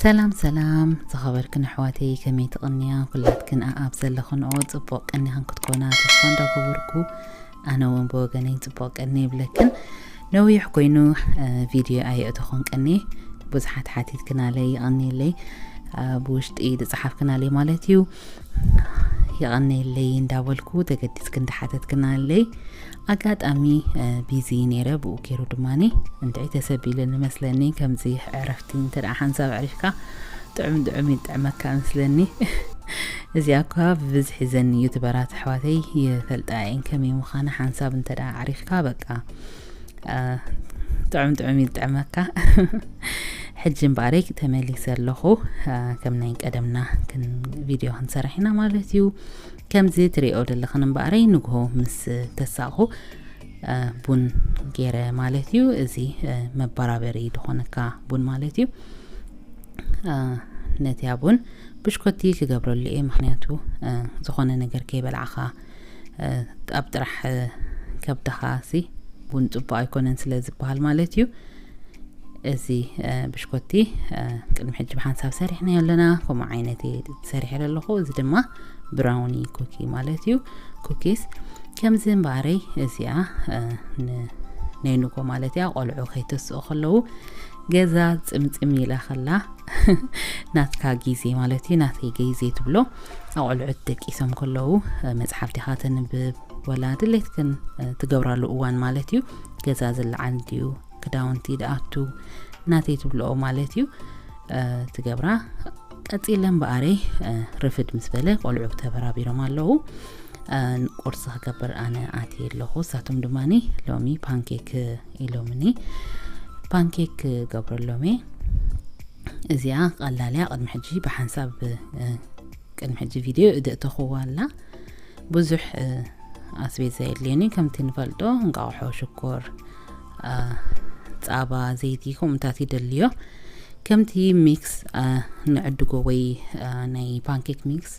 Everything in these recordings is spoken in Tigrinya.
ሰላም ሰላም ዝኸበርክን ኣሕዋተይ፣ ከመይ ትቕንያ? ኩላትክን ኣኣብ ዘለኽንኦ ጽቡቕ ቀኒኽን ክትኮና ተስፋ እንዳገበርኩ፣ ኣነ እውን ብወገነይ ጽቡቕ ቀኒ ይብለክን። ነዊሕ ኮይኑ ቪድዮ ኣየእተኹን ቀኒ፣ ብዙሓት ሓቲትክናለይ፣ ይቐንየለይ። ብውሽጢ ዝጸሓፍክናለይ ማለት እዩ። ይቐንየለይ እንዳበልኩ ተገዲስክ እንዳሓተትክናለይ። ኣጋጣሚ ቢዚ ነይረ፣ ብኡ ገይሩ ድማኒ እንድዒ ተሰቢለ ንመስለኒ። ከምዚ ዕረፍቲ እንተ ደኣ ሓንሳብ ኣዕሪፍካ ጥዑም ጥዑም ይጥዕመካ መስለኒ። እዚኣ እኳ ብብዝሒ ዘን ዩቱበራት ኣሕዋተይ ይፈልጣ እየን ከመይ ምዃና። ሓንሳብ እንተ ደኣ ኣዕሪፍካ በቃ ጥዑም ጥዑም ይጥዕመካ። ሕጂ እምበኣረይ ተመሊሰ ኣለኹ። ከም ናይ ቀደምና ቪድዮ ክንሰርሕ ኢና ማለት እዩ። ከምዚ ትሪኦ ዘለኽን እምበኣረይ ንግሆ ምስ ተሳእኹ ቡን ገይረ ማለት እዩ። እዚ መበራበሪ ዝኾነካ ቡን ማለት እዩ። ነቲያ ቡን ብሽኮቲ ክገብረሉ እየ፣ ምኽንያቱ ዝኾነ ነገር ከይበላዕኻ ኣብ ጥራሕ ከብድኻ ሲ ቡን ጽቡቕ ኣይኮነን ስለ ዝበሃል ማለት እዩ። እዚ ብሽኮቲ ቅድሚ ሕጂ ብሓንሳብ ሰሪሕናዮ ኣለና፣ ከምኡ ዓይነት እየ ሰሪሐ ዘለኹ። እዚ ድማ ብራውኒ ኩኪ ማለት እዩ፣ ኩኪስ። ከምዚ እምበኣረይ እዚኣ ናይ ንጎ ማለት እያ፣ ቆልዑ ከይተስኡ ከለዉ ገዛ ጽምጽም ኢላ ከላ ናትካ ግዜ ማለት እዩ፣ ናተይ ግዜ ትብሎ። ኣቆልዑት ደቂሶም ከለዉ መጽሓፍ ዲኻ ተንብብ ወላ ድሌትክን ትገብራሉ እዋን ማለት እዩ። ገዛ ዝለዓል ድዩ፣ ክዳውንቲ ድኣቱ ናተይ ትብልኦ ማለት እዩ። ትገብራ ቀጺለ እምበኣረይ ርፍድ ምስ በለ ቆልዑ ተበራቢሮም ኣለዉ። ቁርሲ ክገብር ኣነ ኣትየ ኣለኹ። እሳቶም ድማኒ ሎሚ ፓንኬክ ኢሎምኒ፣ ፓንኬክ ክገብረሎም እየ። እዚኣ ቀላል እያ። ቅድሚ ሕጂ ብሓንሳብ ቅድሚ ሕጂ ቪድዮ እደእተኽዋ ኣላ። ብዙሕ ኣስቤዛ የድልየኒ። ከምቲ ንፈልጦ እንቃቑሖ፣ ሽኮር፣ ጻባ፣ ዘይቲ ከምኡታት ይደልዮ። ከምቲ ሚክስ ንዕድጎ ወይ ናይ ፓንኬክ ሚክስ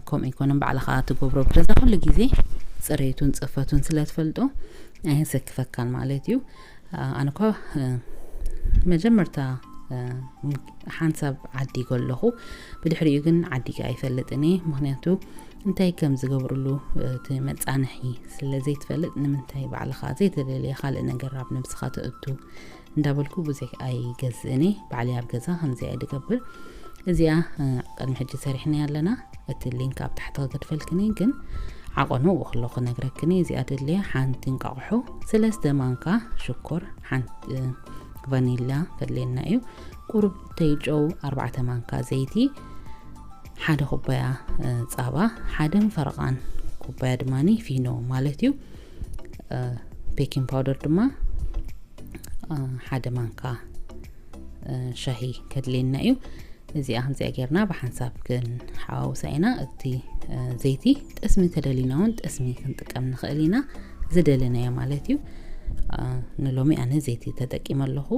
ከምኡ ኣይኮነን፣ ባዕልኻ ትገብሮ ብገዛ ኩሉ ግዜ ጽሬቱን ጽፈቱን ስለ ትፈልጦ ኣየሰክፈካን ማለት እዩ። ኣነ እኳ መጀመርታ ሓንሳብ ዓዲገ ኣለኹ፣ ብድሕሪኡ ግን ዓዲገ ኣይፈልጥን እየ። ምኽንያቱ እንታይ ከም ዝገብርሉ እቲ መጻንሒ ስለ ዘይትፈልጥ፣ ንምንታይ ባዕልኻ ዘይተደለየ ካልእ ነገር ኣብ ነብስኻ ተእቱ እንዳበልኩ ብዙሕ ኣይገዝእን እየ። ባዕለይ ኣብ ገዛ ከምዚ እየ ዝገብር። እዚኣ ቅድሚ ሕጂ ሰሪሕናያ ኣለና። እቲ ሊንክ ኣብ ታሕቲ ክገድፈልክን እየ፣ ግን ዓቐኑ ኣብኡ ከለኹ ክነግረክን እየ። እዚኣ ደልያ ሓንቲ እንቃቑሖ፣ ሰለስተ ማንካ ሽኮር፣ ሓንቲ ቫኒላ ከድልየና እዩ። ቁሩብ ተይጨው፣ ኣርባዕተ ማንካ ዘይቲ፣ ሓደ ኩባያ ጻባ፣ ሓደን ፈረቓን ኩባያ ድማኒ ፊኖ ማለት እዩ። ቤኪንግ ፓውደር ድማ ሓደ ማንካ ሻሂ ከድልየና እዩ። እዚኣ ከምዚኣ ጌርና ብሓንሳብ ክንሓዋውሳ ኢና። እቲ ዘይቲ ጠስሚ ተደሊና እውን ጠስሚ ክንጥቀም ንኽእል ኢና፣ ዝደለናዮ ማለት እዩ። ንሎሚ ኣነ ዘይቲ ተጠቂመ ኣለኹ።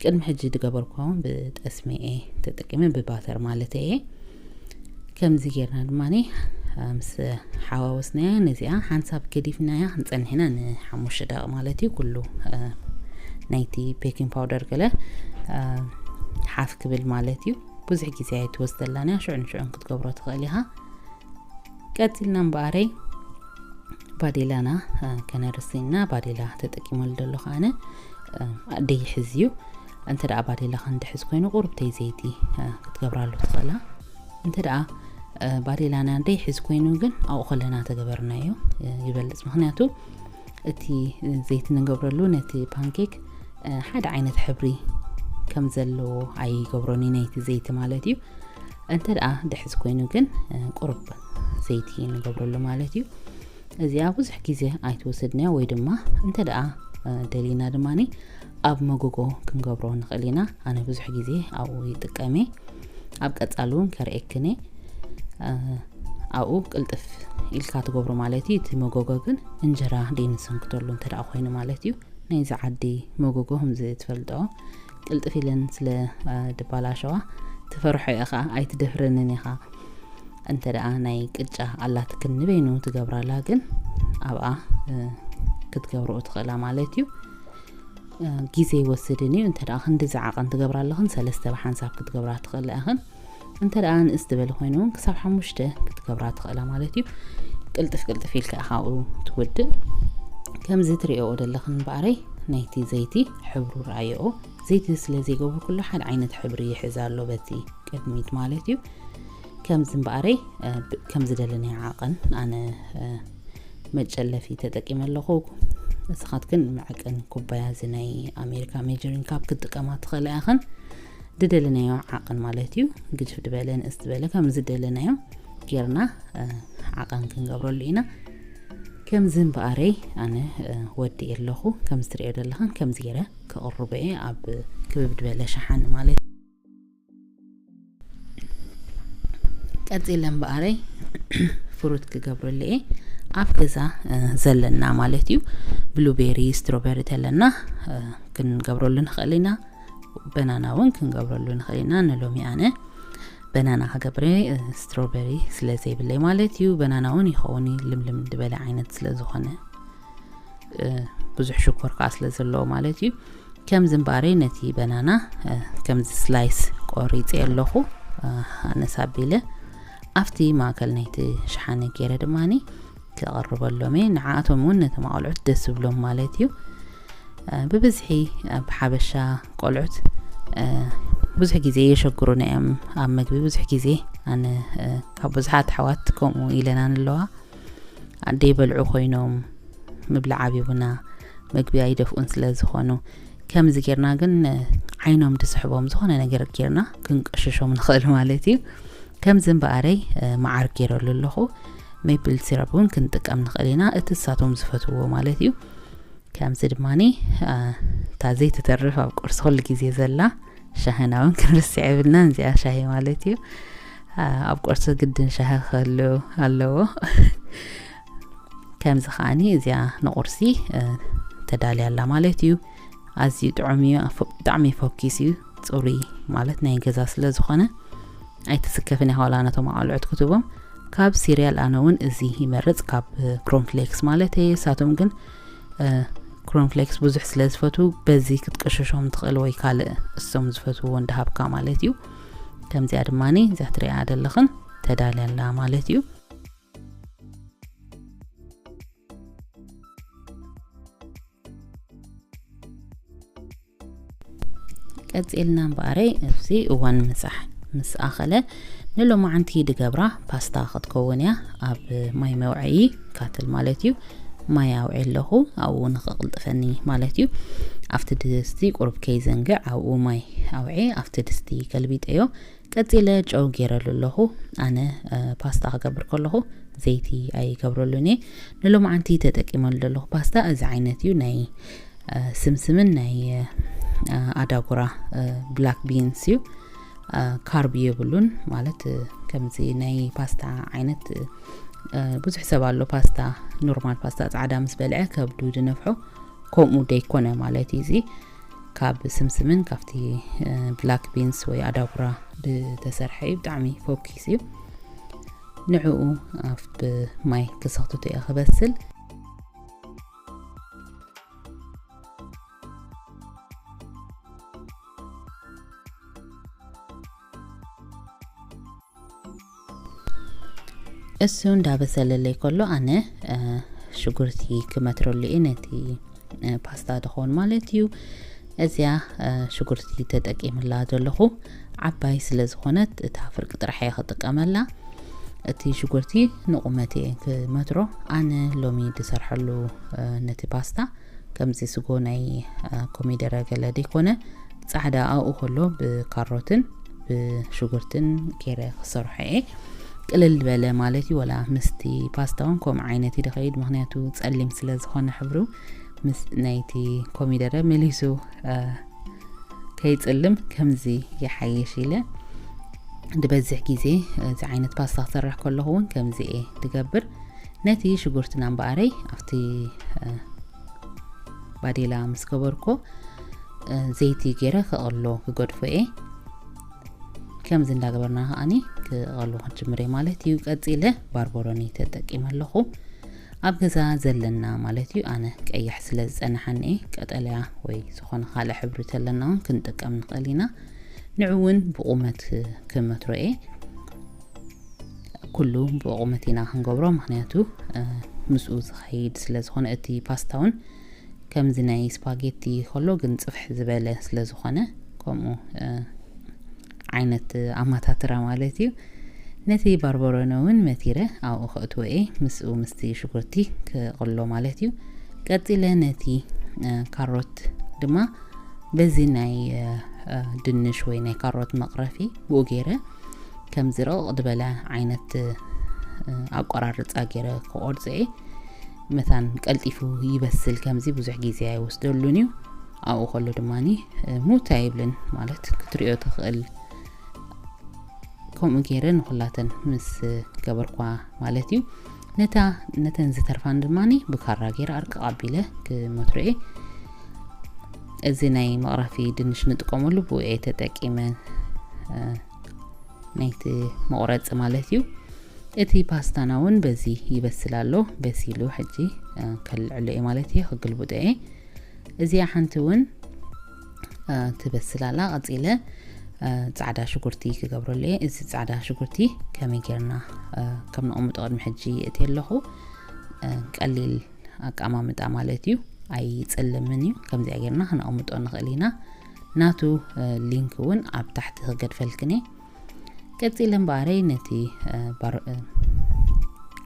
ቅድሚ ሕጂ ዝገበርኩ እውን ብጠስሚ እየ ተጠቂመ፣ ብባተር ማለት እየ። ከምዚ ጌርና ድማ ምስ ሓዋወስናያ ነዚኣ ሓንሳብ ገዲፍናያ ክንጸንሕ ኢና ንሓሙሽተ ደቂቕ ማለት እዩ። ኩሉ ናይቲ ቤኪንግ ፓውደር ገለ ሓፍ ክብል ማለት እዩ። ብዙሕ ግዜ ኣይትወስደላን እያ፣ ሽዑን ሽዑን ክትገብሮ ትኽእል ኢኻ። ቀጺልና እምበኣረይ ባዴላና ከነርስና፣ ባዴላ ተጠቂመሉ ዘለኹ ኣነ ደይሕዝ እዩ። እንተ ደኣ ባዴላ ክንድሕዝ ኮይኑ ቁሩብተይ ዘይቲ ክትገብራሉ ትኽእላ። እንተ ደኣ ባዴላና ደይሕዝ ኮይኑ ግን ኣብኡ ከለና ተገበርናዮ ይበልጽ። ምኽንያቱ እቲ ዘይቲ ንገብረሉ ነቲ ፓንኬክ ሓደ ዓይነት ሕብሪ ከም ዘለዎ ኣይገብሮን እዩ፣ ናይቲ ዘይቲ ማለት እዩ። እንተ ደኣ ድሕዝ ኮይኑ ግን ቁሩብ ዘይቲ ንገብረሉ ማለት እዩ። እዚኣ ብዙሕ ግዜ ኣይትወስድን እያ፣ ወይ ድማ እንተ ደኣ ደሊና ድማ ኣብ መጎጎ ክንገብሮ ንኽእል ኢና። ኣነ ብዙሕ ግዜ ኣብኡ ይጥቀም እየ። ኣብ ቀጻሊ እውን ከርእየክን እየ። ኣብኡ ቅልጥፍ ኢልካ ትገብሮ ማለት እዩ። እቲ መጎጎ ግን እንጀራ ደይንሰንክተሉ እንተ ደኣ ኮይኑ ማለት እዩ። ናይዚ ዓዲ መጎጎ ከምዚ ትፈልጦ ቅልጥፍ ኢለን ስለ ድባላሸዋ ትፈርሖ ኢኻ፣ ኣይትደፍረንን ኢኻ። እንተ ደኣ ናይ ቅጫ ኣላትክን ንበይኑ ትገብራላ ግን ኣብኣ ክትገብርኦ ትኽእላ ማለት እዩ። ግዜ ይወስድን እዩ። እንተ ደኣ ክንዲ ዝዓቐን ትገብራ ኣለኽን፣ ሰለስተ ብሓንሳብ ክትገብራ ትኽእላ ኢኽን። እንተ ደኣ ንእስ ዝበለ ኮይኑ እውን ክሳብ ሓሙሽተ ክትገብራ ትኽእላ ማለት እዩ። ቅልጥፍ ቅልጥፍ ኢልካ ኢኻ ኣብኡ ትውድእ። ከምዚ ትሪኦ ዘለኽን በኣረይ ናይቲ ዘይቲ ሕብሩ ረኣየኦ። ዘይቲ ስለ ዘይገብርኩሉ ሓደ ዓይነት ሕብሪ ይሕዝ ኣሎ በቲ ቅድሚት ማለት እዩ። ከምዚ እምበኣረይ ከም ዝደለናዮ ዓቐን ኣነ መጨለፊ ተጠቂመ ኣለኹ። ንስኻትክን መዐቀኒ ኩባያ እዚ ናይ ኣሜሪካ ሜጀሪንግ ካፕ ክትጥቀማ ትኽእላ ኢኽን። ዝደለናዮ ዓቐን ማለት እዩ። ግድፍ ዝበለ ንእስ ዝበለ ከም ዝደለናዮ ጌርና ዓቐን ክንገብረሉ ኢና። ከምዚ እምበኣረይ ኣነ ወዲ ኣለኹ። ከምዚ ትሪኦ ዘለኽን ከምዚ ገይረ ከቕርቦ እየ ኣብ ክብብ ዝበለ ሸሓኒ ማለት እዩ። ቀፂለ እምበኣረይ ፍሩት ክገብረሉ እየ። ኣብ ገዛ ዘለና ማለት እዩ። ብሉቤሪ፣ ስትሮበሪ ተለና ክንገብረሉ ንኽእል ኢና። በናና እውን ክንገብረሉ ንኽእል ኢና። ንሎሚ ኣነ በናና ክገብረ ስትሮበሪ ስለ ዘይብለይ ማለት እዩ። በናና እውን ይኸውን እዩ፣ ልምልም ዝበለ ዓይነት ስለ ዝኾነ ብዙሕ ሽኮር ከዓ ስለ ዘለዎ ማለት እዩ። ከምዚ እምበኣረይ ነቲ በናና ከምዚ ስላይስ ቆሪፀ ኣለኹ። ኣነስ ኣቢለ ኣብቲ ማእከል ናይቲ ሸሓነ ገይረ ድማ ክቐርበሎም እየ። ንዓኣቶም እውን ነቶም ኣቆልዑት ደስ ዝብሎም ማለት እዩ። ብብዝሒ ኣብ ሓበሻ ቆልዑት ብዙሕ ግዜ የሸግሩና እዮም ኣብ መግቢ። ብዙሕ ግዜ ኣነ ካብ ብዙሓት ኣሕዋት ከምኡ ኢለና ንለዋ። ደይበልዑ ኮይኖም ምብላዕ ኣብዩና፣ መግቢ ኣይደፍኡን ስለ ዝኾኑ፣ ከምዚ ጌርና ግን ዓይኖም ድስሕቦም ዝኾነ ነገር ጌርና ክንቅሽሾም ንኽእል ማለት እዩ። ከምዚ እምበኣረይ መዓር ጌረሉ ኣለኹ። ሜፕል ሲረፕ እውን ክንጥቀም ንኽእል ኢና፣ እቲ ንሳቶም ዝፈትውዎ ማለት እዩ። ከምዚ ድማ እታ ዘይትተርፍ ኣብ ቁርሲ ኩሉ ግዜ ዘላ ሻህና እውን ክንርስዕ የብልናን፣ እዚኣ ሻሂ ማለት እዩ። ኣብ ቁርሲ ግድን ሻሂ ክህሉ ኣለዎ። ከምዚ ከዓኒ እዚኣ ንቁርሲ ተዳልያ ኣላ ማለት እዩ። ኣዝዩ ጥዑም እዩ፣ ብጣዕሚ ፈኪስ እዩ፣ ፅሩይ ማለት ናይ ገዛ ስለ ዝኾነ ኣይትስከፍን ኢኻ ዋላ ነቶም ኣቆልዑት ክትቦም። ካብ ሲርያል ኣነ እውን እዚ ይመርፅ፣ ካብ ኮርንፍሌክስ ማለት እየ። ንሳቶም ግን ኮርንፍሌክስ ብዙሕ ስለ ዝፈትዉ በዚ ክትቅሽሾም ትኽእል ወይ ካልእ እሶም ዝፈትውዎ እንዳሃብካ ማለት እዩ። ከምዚኣ ድማ እዚኣ ትሪኣ ዘለኽን ተዳልያ ኣላ ማለት እዩ። ቀፂልና እምበኣረይ እዚ እዋን ምሳሕ ምስ ኣኸለ ንሎማዓንቲ ድገብራ ፓስታ ክትከውን እያ። ኣብ ማይ መውዐዪ ካትል ማለት እዩ ማይ ኣውዒ ኣለኹ፣ ኣብኡ ንኸቕልጥፈኒ ማለት እዩ። ኣብቲ ድስቲ ቁሩብ ከይዘንግዕ ኣብኡ ማይ ኣውዒ ኣብቲ ድስቲ ገልቢጠዮ። ቀፂለ ጨው ገይረሉ ኣለኹ። ኣነ ፓስታ ክገብር ከለኹ ዘይቲ ኣይገብረሉን እየ። ንሎማዓንቲ ተጠቂመሉ ዘለኹ ፓስታ እዚ ዓይነት እዩ፣ ናይ ስምስምን ናይ ኣዳጉራ ብላክ ቢንስ እዩ። ካርብ የብሉን ማለት ከምዚ ናይ ፓስታ ዓይነት ብዙሕ ሰብ ኣሎ ፓስታ ኖርማል ፓስታ ፃዕዳ ምስ በልዐ ከብዱ ድነፍሖ፣ ከምኡ ደይኮነ ማለት እዩ። እዚ ካብ ስምስምን ካብቲ ብላክ ቢንስ ወይ ኣዳጉራ ዝተሰርሐ እዩ። ብጣዕሚ ፈኪስ እዩ። ንዕኡ ኣብ ማይ ክሰኽትቶ እየ ክበስል። እሱ እንዳበሰለለይ ከሎ ኣነ ሽጉርቲ ክመትረሉ እየ ነቲ ፓስታ ድኾን ማለት እዩ። እዚኣ ሽጉርቲ ተጠቂምላ ዘለኹ ዓባይ ስለ ዝኾነት እታ ፍርቂ ጥራሕ እየ ክጥቀመላ። እቲ ሽጉርቲ ንቑመት እየ ክመትሮ። ኣነ ሎሚ ዝሰርሐሉ ነቲ ፓስታ ከምዚ ስጎ ናይ ኮሚደረ ገለ ደይኮነ ፃዕዳ ኣብኡ ከሎ ብካሮትን ብሽጉርትን ገይረ ክሰርሖ እየ። ቅልል ዝበለ ማለት እዩ። ወላ ምስቲ ፓስታ እውን ከምኡ ዓይነት እዩ ዝኸይድ፣ ምክንያቱ ፀሊም ስለ ዝኾነ ሕብሩ ምስ ናይቲ ኮሚደረ መሊሱ ከይፅልም ከምዚ ይሓይሽ ኢለ ድበዝሕ ግዜ እዚ ዓይነት ፓስታ ክሰርሕ ከለኹ እውን ከምዚ እየ ድገብር። ነቲ ሽጉርትና እምበኣረይ ኣብቲ ባዴላ ምስ ገበርኮ ዘይቲ ገይረ ክቕሎ ክገድፎ እየ። ከምዚ እንዳገበርና ከዓኒ ክቐሉ ክንጅምር እየ ማለት እዩ። ቀፂለ ባርበሮኒ ተጠቂመ ኣለኹ። ኣብ ገዛ ዘለና ማለት እዩ። ኣነ ቀይሕ ስለ ዝጸንሓኒ እየ። ቀጠልያ ወይ ዝኾነ ካልእ ሕብሪ ተለና እውን ክንጥቀም ንኽእል ኢና። ንዑ እውን ብቑመት ክመትሮ እየ። ኩሉ ብቑመት ኢና ክንገብሮ፣ ምኽንያቱ ምስኡ ዝኸይድ ስለ ዝኾነ፣ እቲ ፓስታ እውን ከምዚ ናይ ስፓጌቲ ከሎ ግን ጽፍሕ ዝበለ ስለ ዝኾነ፣ ከምኡ ዓይነት ኣማታትራ ማለት እዩ። ነቲ ባርበሮኖ እውን መቲረ ኣብኡ ከእትዎ እየ፣ ምስኡ ምስቲ ሽጉርቲ ክቕሎ ማለት እዩ። ቀጺለ ነቲ ካሮት ድማ በዚ ናይ ድንሽ ወይ ናይ ካሮት መቕረፊ ብኡ ገይረ ከምዚ ረቕቕ ዝበለ ዓይነት ኣቆራርጻ ገይረ ክቆርጽ እየ። መታን ቀልጢፉ ይበስል፣ ከምዚ ብዙሕ ግዜ ኣይወስደሉን እዩ። ኣብኡ ከሎ ድማ ሙት ኣይብልን፣ ማለት ክትሪኦ ትኽእል። ከምኡ ገይረ ንኹላተን ምስ ገበርኳ ማለት እዩ። ነታ ነተን ዝተርፋን ድማ ብካራ ገይረ ኣርቅቕ ኣቢለ ክመትሮ እየ። እዚ ናይ መቕረፊ ድንሽ ንጥቀመሉ ብኡ እየ ተጠቂመ ናይቲ መቑረፂ ማለት እዩ። እቲ ፓስታና እውን በዚ ይበስል ኣሎ። በሲሉ ሕጂ ከልዕሎ እየ ማለት እየ፣ ክግልብጦ እየ። እዚኣ ሓንቲ እውን ትበስል ኣላ። ቀፂለ ፃዕዳ ሽጉርቲ ክገብረሉ እየ። እዚ ፃዕዳ ሽጉርቲ ከመይ ጌርና ከም ነቐምጦ ቅድሚ ሕጂ እቲ ኣለኹ ቀሊል ኣቀማምጣ ማለት እዩ። ኣይፅልምን እዩ። ከምዚኣ ጌርና ክነቐምጦ ንኽእል ኢና። ናቱ ሊንክ እውን ኣብ ታሕቲ ክገድፈልክን እየ። ቀፂለ እምበኣረይ ነቲ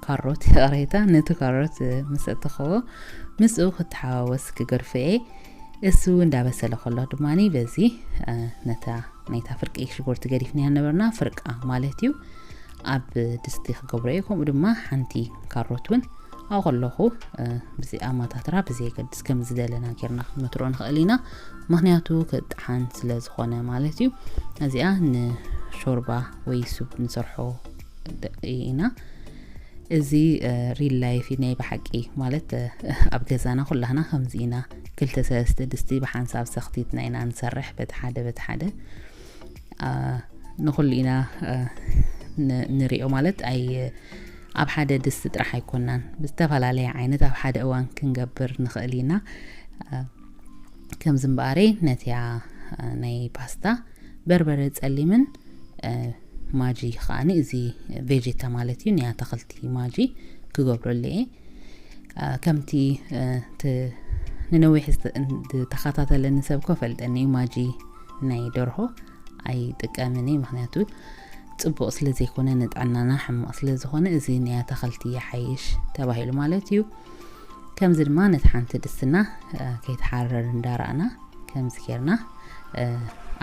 ካሮት፣ ይቕሬታ፣ ነቲ ካሮት ምስ እተኸዎ ምስኡ ክተሓዋወስ ክገድፎ እየ። እሱ እንዳበሰለ ከሎ ድማ በዚ ነታ ናይታ ፍርቂ ሽጉርቲ ገዲፍናያ ነበርና፣ ፍርቃ ማለት እዩ፣ ኣብ ድስቲ ክገብሮ እየ። ከምኡ ድማ ሓንቲ ካሮት እውን ኣብኡ ከለኹ ብዚ ኣማታትራ ብዘየገድስ ከም ዝደለና ጌርና ክንመትሮ ንኽእል ኢና፣ ምኽንያቱ ክጥሓን ስለ ዝኾነ ማለት እዩ። እዚኣ ንሾርባ ወይ ሱብ ንሰርሖ ኢና። እዚ ሪል ላይፍ ናይ ብሓቂ ማለት ኣብ ገዛና ኩላህና ከምዚ ኢና። ክልተ ሰለስተ ድስቲ ብሓንሳብ ሰኽቲትና ኢና ንሰርሕ፣ በቲ ሓደ በቲ ሓደ ንኹሉ ኢና ንሪኦ ማለት ኣይ ኣብ ሓደ ድስቲ ጥራሕ ኣይኮናን፣ ዝተፈላለየ ዓይነት ኣብ ሓደ እዋን ክንገብር ንኽእል ኢና። ከምዚ እምበኣረይ ነቲያ ናይ ፓስታ በርበረ ጸሊምን ማጂ ከዓኒ እዚ ቬጀታ ማለት እዩ፣ ናይ ኣታኽልቲ ማጂ ክገብረሉ እየ። ከምቲ ንነዊሕ ዝተኸታተለኒ ሰብ ኮ ፈልጠኒ እዩ፣ ማጂ ናይ ደርሆ ኣይጥቀምን እየ፣ ምኽንያቱ ጽቡቕ ስለ ዘይኮነ ንጥዕናና ሕማቕ ስለ ዝኾነ፣ እዚ ናይ ኣታኽልቲ ይሓይሽ ተባሂሉ ማለት እዩ። ከምዚ ድማ ነቲ ሓንቲ ድስትና ከይተሓረር እንዳረኣና ከምዚ ጌርና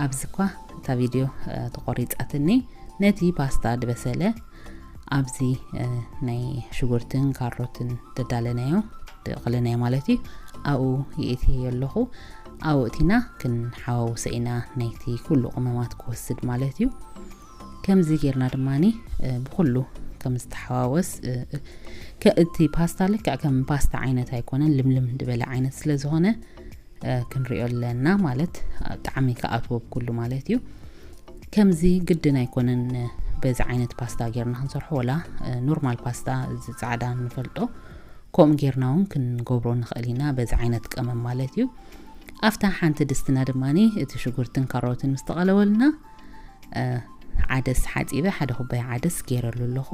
ኣብዚ እኳ እታ ቪድዮ ተቆሪጻትኒ፣ ነቲ ፓስታ ድበሰለ ኣብዚ ናይ ሽጉርትን ካሮትን ደዳለናዮ ደቕለናዮ ማለት እዩ። ኣብኡ የእትየ ኣለኹ። ኣብኡ እቲና ክንሓዋውሶ ኢና፣ ናይቲ ኩሉ ቅመማት ክወስድ ማለት እዩ። ከምዚ ጌርና ድማኒ ብኩሉ ከም ዝተሓዋወስ እቲ ፓስታ ልክዕ ከም ፓስታ ዓይነት ኣይኮነን፣ ልምልም ዝበለ ዓይነት ስለ ዝኾነ ክንሪኦ ኣለና ማለት ጣዕሚ ክኣትዎ ብኩሉ ማለት እዩ። ከምዚ ግድን ኣይኮነን በዚ ዓይነት ፓስታ ጌርና ክንሰርሖ፣ ወላ ኖርማል ፓስታ እዚ ጻዕዳ ንፈልጦ ከምኡ ጌርና እውን ክንገብሮ ንኽእል ኢና በዚ ዓይነት ቀመም ማለት እዩ። ኣብታ ሓንቲ ድስትና ድማ እቲ ሽጉርትን ካሮትን ምስ ተቐለወልና ዓደስ ሓፂበ ሓደ ኩባያ ዓደስ ገይረሉ ኣለኹ።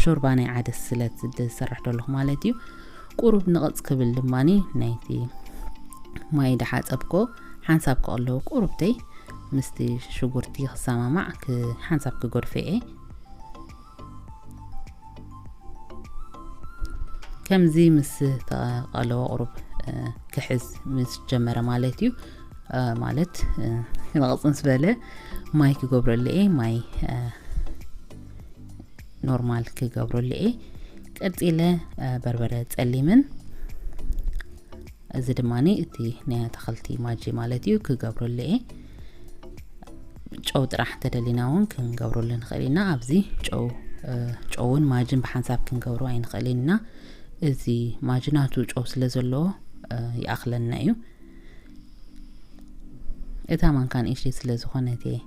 ሾርባ ናይ ዓደስ ስለ ዝሰርሕ ዘለኹ ማለት እዩ። ቁሩብ ንቕፅ ክብል ድማ ናይቲ ማይ ድሓፀብኮ ሓንሳብ ክቕለዎ ቁሩብተይ ምስቲ ሽጉርቲ ክሰማማዕ ሓንሳብ ክገድፎ እየ። ከምዚ ምስ ተቐለወ ቁሩብ ክሕዝ ምስ ጀመረ ማለት እዩ። ማለት ንቕፅን ዝበለ ማይ ክገብረሉ እየ። ማይ ኖርማል ክገብረሉ እየ። ቀፂለ በርበረ ፀሊምን እዚ ድማ እቲ ናይ ኣታኽልቲ ማጂ ማለት እዩ ክገብረሉ እየ። ጨው ጥራሕ ተደሊና እውን ክንገብረሉ ንኽእል ኢና። ኣብዚ ጨው ጨውን ማጅን ብሓንሳብ ክንገብሮ ኣይንኽእልን ኢና። እዚ ማጅናቱ ጨው ስለ ዘለዎ ይኣኽለና እዩ። እታ ማንካ ንእሽተይ ስለ ዝኾነት እየ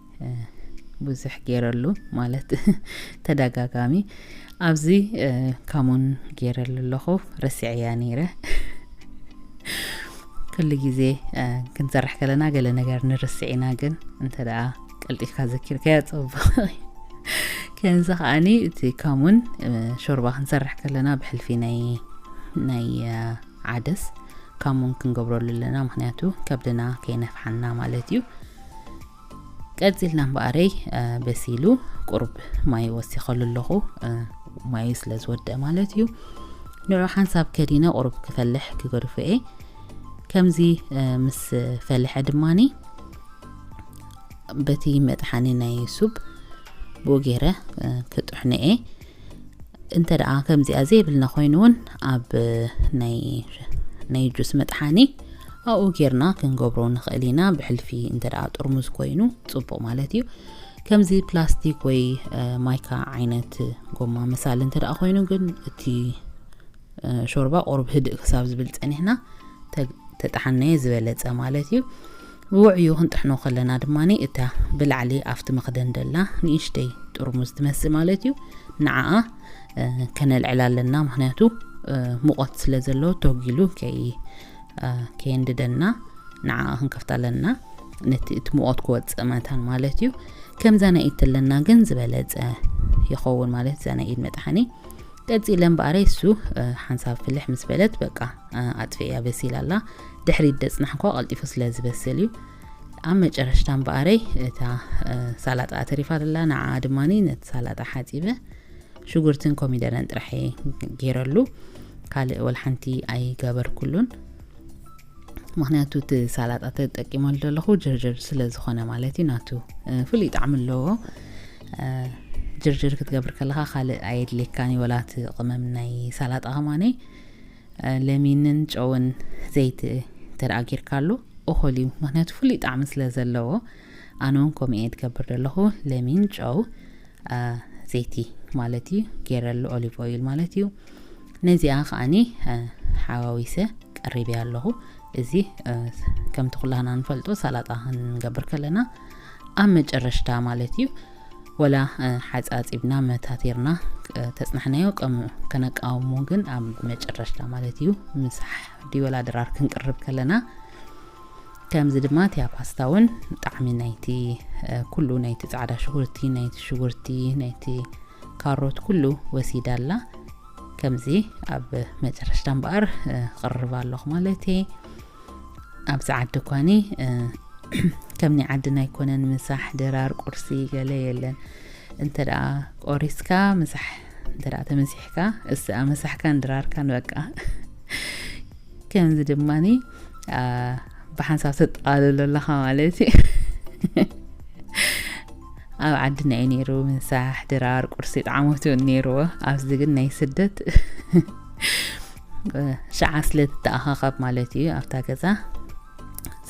ብዙሕ ገይረሉ ማለት ተደጋጋሚ ኣብዚ ካሙን ገይረሉ ኣለኹ። ረሲዐያ ነይረ። ኩሉ ግዜ ክንሰርሕ ከለና ገለ ነገር ንርስዕ ኢና፣ ግን እንተ ደኣ ቀልጢፍካ ዘኪርካዮ ጽቡቕ። ከምዚ ከዓኒ እቲ ካሙን ሾርባ ክንሰርሕ ከለና ብሕልፊ ናይ ናይ ዓደስ ካሙን ክንገብረሉ ኣለና፣ ምክንያቱ ከብድና ከይነፍሓና ማለት እዩ። ቀጺልና እምበኣረይ በሲሉ ቁሩብ ማይ ወሲኸሉ ኣለኹ፣ ማዩ ስለ ዝወደአ ማለት እዩ። ንዑ ሓንሳብ ከዲነ ቁሩብ ክፈልሕ ክገድፎ እየ። ከምዚ ምስ ፈልሐ ድማኒ በቲ መጥሓኒ ናይ ሱብ ብኡ ገይረ ክጥሕኖ እየ። እንተ ደኣ ከምዚኣ ዘይብልና ኮይኑ እውን ኣብ ናይ ናይ ጁስ መጥሓኒ ኣብኡ ጌርና ክንገብሮ ንኽእል ኢና። ብሕልፊ እንተ ደኣ ጥርሙዝ ኮይኑ ጽቡቕ ማለት እዩ። ከምዚ ፕላስቲክ ወይ ማይካ ዓይነት ጎማ መሳሊ እንተ ደኣ ኮይኑ ግን እቲ ሾርባ ቁሩብ ህድእ ክሳብ ዝብል ጸኒሕና ተጠሓናዮ ዝበለጸ ማለት እዩ። ብውዕዩ ክንጥሕኖ ከለና ድማ እታ ብላዕሊ ኣብቲ መኽደን ደላ ንእሽተይ ጥርሙዝ ትመስል ማለት እዩ። ንዓኣ ከነልዕላ ኣለና፣ ምክንያቱ ሙቐት ስለ ዘለዎ ተጊሉ ከይ ከየንድደና ንዓኣ ክንከፍታ ኣለና። ነቲ እቲ ሙቐት ክወጽእ መታን ማለት እዩ። ከምዛ ናይ ኢድ ተለና ግን ዝበለጸ ይኸውን ማለት እዛ ናይ ኢድ መጥሓኒ። ቀጺለ እምበኣረይ እሱ ሓንሳብ ፍልሕ ምስ በለት በቃ ኣጥፍእያ በሲላ ኣላ። ድሕሪት ደጽናሕኳ ቀልጢፉ ስለ ዝበስል እዩ። ኣብ መጨረሽታ እምበኣረይ እታ ሳላጣ ተሪፋ ኣላ። ንዓኣ ድማ ነቲ ሳላጣ ሓጺበ ሽጉርትን ኮሚደረን ጥራሕ ገይረሉ፣ ካልእ ወላ ሓንቲ ኣይገበርኩሉን። ምክንያቱ እቲ ሳላጣ ተጠቂመሉ ዘለኹ ጅርጅር ስለ ዝኾነ ማለት እዩ። ናቱ ፍሉይ ጣዕሚ ኣለዎ። ጅርጅር ክትገብር ከለኻ ካልእ ኣየድልየካን እዩ፣ ወላ እቲ ቅመም ናይ ሳላጣ ከማነይ ለሚንን ጨውን ዘይቲ ተደኣ ጌርካሉ እኹል እዩ። ምክንያቱ ፍሉይ ጣዕሚ ስለ ዘለዎ ኣነ እውን ከምኡ እየ ትገብር ዘለኹ። ለሚን፣ ጨው፣ ዘይቲ ማለት እዩ ገይረሉ፣ ኦሊቭ ኦይል ማለት እዩ። ነዚኣ ከዓኒ ሓዋዊሰ ቀሪበያ ኣለኹ። እዚ ከምቲ ኩላህና ንፈልጦ ሳላጣ ክንገብር ከለና ኣብ መጨረሽታ ማለት እዩ። ወላ ሓፃፂብና መታቲርና ተፅናሕናዮ ከነቃውሞ ግን ኣብ መጨረሽታ ማለት እዩ። ምሳሕ ድዩ ወላ ድራር ክንቅርብ ከለና ከምዚ ድማ እቲ ፓስታ እውን ጣዕሚ ናይቲ ኩሉ ናይቲ ፃዕዳ ሽጉርቲ ናይቲ ሽጉርቲ ናይቲ ካሮት ኩሉ ወሲዳ ኣላ። ከምዚ ኣብ መጨረሽታ እምበኣር ክቕርብ ኣለኹ ማለት እየ። ኣብዚ ዓዲ እኳኒ ከም ናይ ዓድና ኣይኮነን ምሳሕ ድራር ቁርሲ ገለ የለን። እንተ ደኣ ቆሪስካ ምሳሕ እንተ ደኣ ተመሲሕካ እስኣ ምሳሕካን ድራርካን በቃ። ከምዚ ድማኒ ብሓንሳብ ተጠቓልሎ ኣለኻ ማለት እዩ። ኣብ ዓድና እዩ ነይሩ ምሳሕ ድራር ቁርሲ ጣዕሞት እውን ነይርዎ። ኣብዚ ግን ናይ ስደት ሸዓ ስለ ትተኣኻኸብ ማለት እዩ ኣብታ ገዛ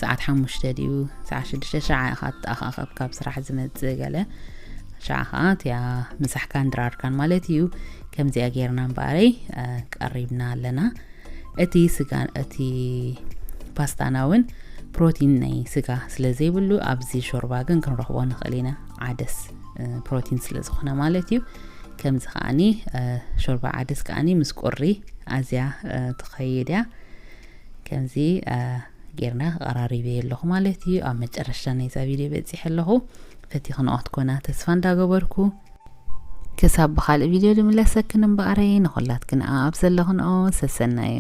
ሰዓት ሓሙሽተ ድዩ ሰዓት ሽዱሽተ ሸዓ ኢኻ ትተኣኻኸብ ካብ ስራሕ ዝመጽእ ገለ ሸዓ ከዓ እቲያ ምሳሕካን ድራርካን ማለት እዩ። ከምዚኣ ጌርና እምበኣረይ ቀሪብና ኣለና። እቲ ስጋ እቲ ፓስታና እውን ፕሮቲን ናይ ስጋ ስለ ዘይብሉ ኣብዚ ሾርባ ግን ክንረኽቦ ንኽእል ኢና። ዓደስ ፕሮቲን ስለ ዝኾነ ማለት እዩ። ከምዚ ከዓኒ ሾርባ ዓደስ ከዓኒ ምስ ቁሪ ኣዝያ ትኸይድ እያ። ከምዚ ጌርና ቀራሪበ ኣለኹ ማለት እዩ። ኣብ መጨረሽታ ናይዛ ቪድዮ በፂሐ ኣለኹ። ፈቲኽንኦ ክትኮና ተስፋ እንዳገበርኩ ክሳብ ብኻልእ ቪድዮ ድምለሰክን እምበኣረይ ንኹላትክን ኣብ ዘለኽንኦ ሰሰናዩ።